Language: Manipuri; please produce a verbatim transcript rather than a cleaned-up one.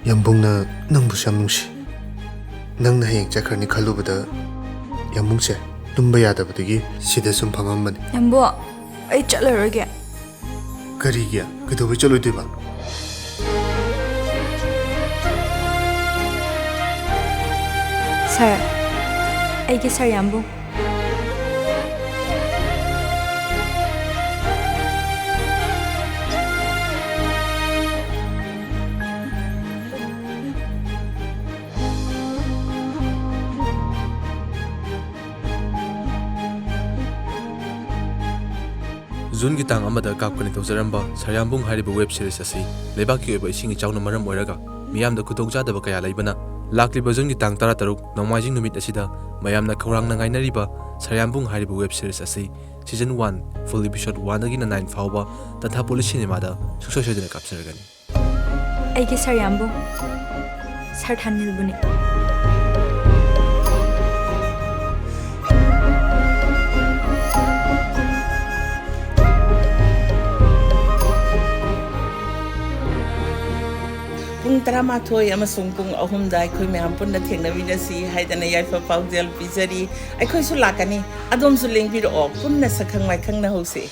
ꯌꯥꯝꯕꯨꯡꯅ ꯅꯪꯕꯨꯁꯨ ꯌꯥꯝ ꯅꯨꯡꯁꯤ꯫ ꯅꯪꯅ ꯍꯌꯦꯡ ꯆꯠꯈ꯭ꯔꯅꯤ ꯈꯜꯂꯨꯕꯗ ꯌꯥꯝꯕꯨꯡꯁꯦ ꯇꯨꯝꯕ ꯌꯥꯗꯕꯗꯒꯤ ꯁꯤꯗ ꯁꯨꯝ ꯐꯝꯃꯝꯕꯅꯤ꯫ ꯌꯥꯝꯕꯨꯡ, ꯑꯩ ꯆꯠꯂꯔꯣꯏꯒꯦ꯫ ꯀꯔꯤꯒꯤ? ꯀꯩꯗꯧꯕꯩ ꯆꯠꯂꯣꯏꯗꯣꯏꯕ? ꯁꯥꯔ, ꯑꯩꯒꯤ ꯁꯥꯔ ꯌꯥꯝꯕꯨꯡ꯫ ꯖꯨꯟꯒꯤ ꯇꯥꯡ ꯑꯃꯗ ꯀꯥꯞꯀꯅꯤ ꯇꯧꯖꯔꯝꯕ ꯁꯥꯔ ꯌꯥꯝꯕꯨꯡ ꯍꯥꯏꯔꯤꯕ ꯋꯦꯕ ꯁꯤꯔꯤꯖ ꯑꯁꯤ ꯂꯩꯕꯥꯛꯀꯤ ꯑꯣꯏꯕ ꯏꯁꯤꯡ ꯏꯆꯥꯎꯅ ꯃꯔꯝ ꯑꯣꯏꯔꯒ ꯃꯤꯌꯥꯝꯗ ꯈꯨꯗꯣꯡꯆꯥꯗꯕ ꯀꯌꯥ ꯂꯩꯕꯅ, ꯂꯥꯛꯂꯤꯕ ꯖꯨꯟꯒꯤ ꯇꯥꯡ ꯇꯔꯥꯇꯔꯨꯛ ꯅꯣꯡꯃꯥꯏꯖꯤꯡ ꯅꯨꯃꯤꯠ ꯑꯁꯤꯗ ꯃꯌꯥꯝꯅ ꯈꯧꯔꯥꯡꯅ ꯉꯥꯏꯅꯔꯤꯕ ꯁꯥꯔ ꯌꯥꯝꯕꯨꯡ ꯍꯥꯏꯔꯤꯕ ꯋꯦꯕ ꯁꯤꯔꯤꯖ ꯑꯁꯤ ꯁꯤꯖꯟ ꯋꯥꯟ, ꯐꯨꯜ ꯏꯄꯤꯁꯣꯗ ꯋꯥꯟꯗꯒꯤꯅ ꯅꯥꯏꯟ ꯐꯥꯎꯕ ꯇꯟꯊꯥ ꯄꯣꯂꯤꯁ ꯁꯤꯅꯦꯃꯥꯗ ꯁꯨꯡꯁꯣꯏ ꯁꯣꯏꯗꯅ ꯀꯥꯞꯆꯔꯒꯅꯤ꯫ ꯑꯩꯒꯤ ꯁꯥꯔ ꯌꯥꯝꯕꯨꯡ, ꯁꯥꯔ ꯊꯥꯅꯤꯜꯕꯨꯅꯤ꯫ ꯄꯨꯡ ꯇꯔꯥꯃꯥꯊꯣꯏ ꯑꯃꯁꯨꯡ ꯄꯨꯡ ꯑꯍꯨꯝꯗ ꯑꯩꯈꯣꯏ ꯃꯌꯥꯝ ꯄꯨꯟꯅ ꯊꯦꯡꯅꯃꯤꯟꯅꯁꯤ ꯍꯥꯏꯗꯅ ꯌꯥꯏꯐ ꯄꯥꯎꯖꯦꯜ ꯄꯤꯖꯔꯤ꯫ ꯑꯩꯈꯣꯏꯁꯨ ꯂꯥꯛꯀꯅꯤ, ꯑꯗꯣꯝꯁꯨ ꯂꯦꯡꯕꯤꯔꯛꯑꯣ, ꯄꯨꯟꯅ ꯁꯛꯈꯪ ꯃꯥꯏꯈꯪꯅꯍꯧꯁꯤ꯫